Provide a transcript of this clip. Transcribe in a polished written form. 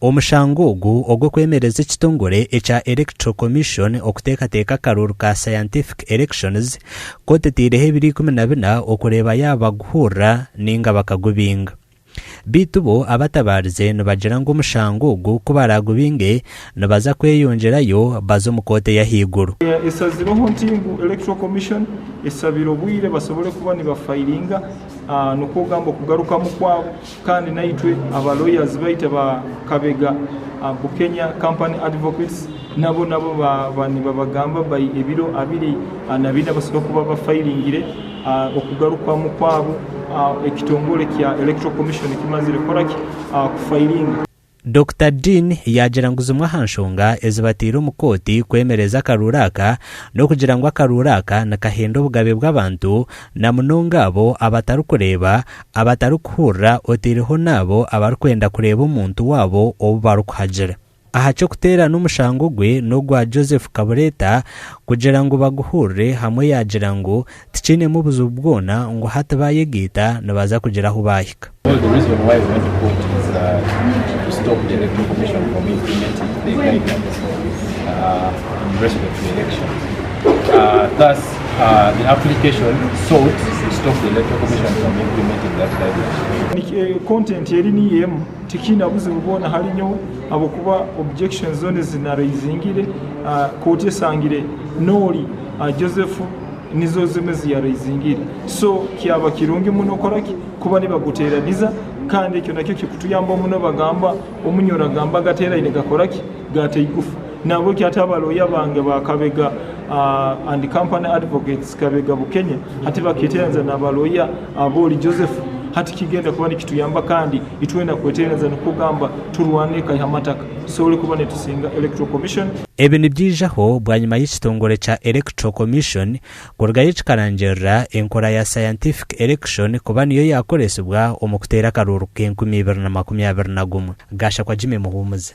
Omushango ogu ogw'okwemereza ekitongore ekya Electoral Commission okuteekateeka akaruuru ka Scientific Elections, kooti eteireho ebiro 14 okureeba yaaba baguhurira nainga bakagubinga. Beitu bo abatabaarize nibagira ngu omushango ogu ku baraagubinge nibaza kweyongyerayo baze omu kooti ey'ahaiguru. Esazireho nti ngu Electoral Commission esabire obwire basobole kuba nibafayiringa nikwo ogamba okugarukamu kwabo kandi naitwe aba lawyers baitu aba Kabega Bukenya Company Advocates nabo nabo baaba nibabagamba by ebiro 24 basobole kuba bafayiringire okugarukamu kwabo ekitongore kya Electoral Commission kimazire kukora ki? Kufayiringa. Dokita Dean yaagira ngu zimwe aha nshonga ezibataire omu kooti kwemereza akaruuru aka n'okugira ngu akaruuru aka nikahenda obugabe bw'abantu na munonga abo abatarikureeba, abatarikuhurira oteireho n'abo abarikwenda kureeba omuntu waabo ou barikuhagira. Aha ky'okuteerana omushango gwe n'ogwa Joseph Kabureeta kugira ngu baguhurire hamwe yaagira ngu tikiinemu buzibu bwona ngu hati baayegaita nibaza kugira ahu baahika. Well the reason why we went to court is to stop the electoral commission from implementing the guidelines in respect to elections. Thus the application sought to stop the electoral commission from implementing that guideline. Content eri niyo emwe. Tikiine buzibu bwona ahari nyowe ahabw'okuba objections zoona ezi naraizingire kooti esangire n'ori Joseph nizo zimwe ezi yaraizingire. So kyaba kirungi muno kukora ki? Kuba nibaguteeraniza kandi ekyo nakyo kikutuyamba muno bagamba omunyoro agamba agateeraine gakora ki? Gaata eigufa. Nahabwekyo hati abalooya bange ba Kabega and Company Advocates Kabega Bukenya hati baketeeraniza n'abalooya ab'ori Joseph hati kigenda kuba nikituyamba kandi itwena kweteeraniza nikwo kugamba turwane kaiha amataka tusobole kuba nitusinga Electoral Commission. Ebi nibyijaho bwanyima y'ekitongore kya Electoral Commission kurugayo kikarangirira enkora ya Scientific Election kuba niyo yakoresibwa omu kuteera akaruuru k'enkumi ibiri na 21. Gashakwa Jimmy Muhumuza.